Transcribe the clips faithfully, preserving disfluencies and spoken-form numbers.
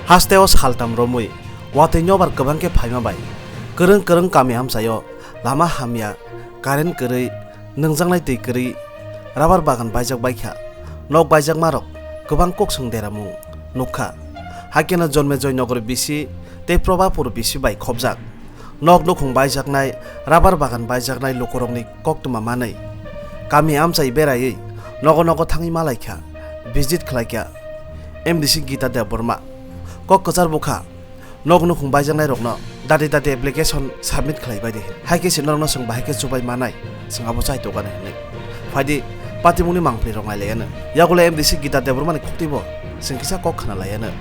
Hasteo saltam romwi watwi nobar kwbang khe phaima bai kwrwng kwrwng kami amchaio lama hamya, current kwrwi, nwngjaknai twi kwrwi, rabar bagan baijak baikha, nok baijakmarok kwbang kokswng deramung nukha. Haikhe no Jonmejoy Nogor bisi tei Probapur bisi bai khobjak. Nok nukhung baijaknai, rabar bagan baijaknai lukurokni koktwma manwi kami amchai beraiwi nogo nogo thangwi malaikha, visit khlaikha M D C Gita Debbarma. Kok kwchar bukha, nok nukhung baijaknairokno dati dati application submit khlaibai di. Haikhe se norokno chwng bahai khe chubai manai, chwng abo chai tongani hwnwi. Phaidi patimungni mangpili rok nailaiyano. Yagulo M D C Gita Debbarmani khuktibo chwng kisa kok khna laiyano.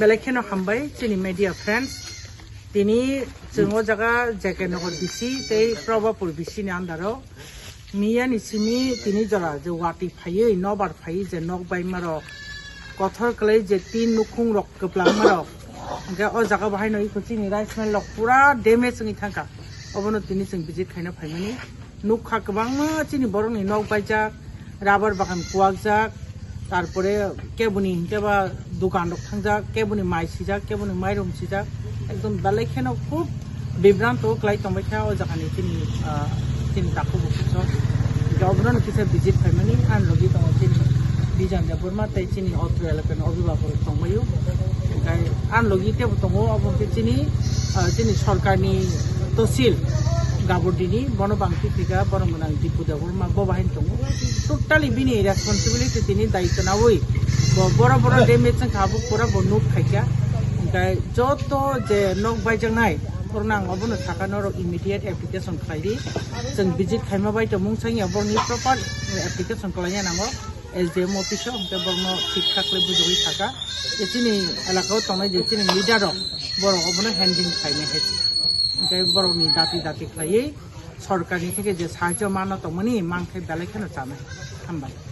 Belai kheno hambai chini media friends. Tini chwng o jaga J K Nagar B C tei Probapur B C ni under o miya ni simi tini jora je watwi phaiwi nobar phaiwi je nok baima rok kothor kwlai je tin nukhung rok kwplangma rok, hwnkhe o jaga bo haino iko chini rice mill rok pura damage wngwi thangkha. Obono tini chwng visit khaina phaimani. Nukha kwbangma chini borokni nok baijak, rubber bagan kuwakjak, tarpore keboni hinkhe ba dukan rok thangjak, keboni mai sijak, keboni mairum sijak, ekdom belai kheno khub bibranto kwlai tongbaikha o jagani chini, ah, chini takhuk bukhuk rok. Hinkhe obono kisa visit khaimani, ani logi tongo chini Bijan Debbarma tei chini otro elakani obhibhabok rok tongbaio. Hinkhe ani logi tebo tongo, obo hinkhe chini, ah, chini sorkarni tosil Gaburdini, bono bangti thika borok gwnang Dipu Debbarma bo bahai tongo. Totally bini responsibility tini daityo nawi bo boro boro damage wngkha abo pura bo nuk khaikha. Hinkhe joto je nok baijaknai borokno ang obono sakha norok immediate application khlai di. Chwng visit khaima bai tongmung sangya borokni proper application khlaina nango. S D M office o, hwnkhe borokno thik thak khlai bujogwi sakha je chini elaka o tongnai je chini leader rok, borok obono handling khlainai hai se. Hwnkhe borokni dati dati khlaiwi sorkarni theke je sahajyo mano tongmani mankhe belai kheno chanai. Hambai.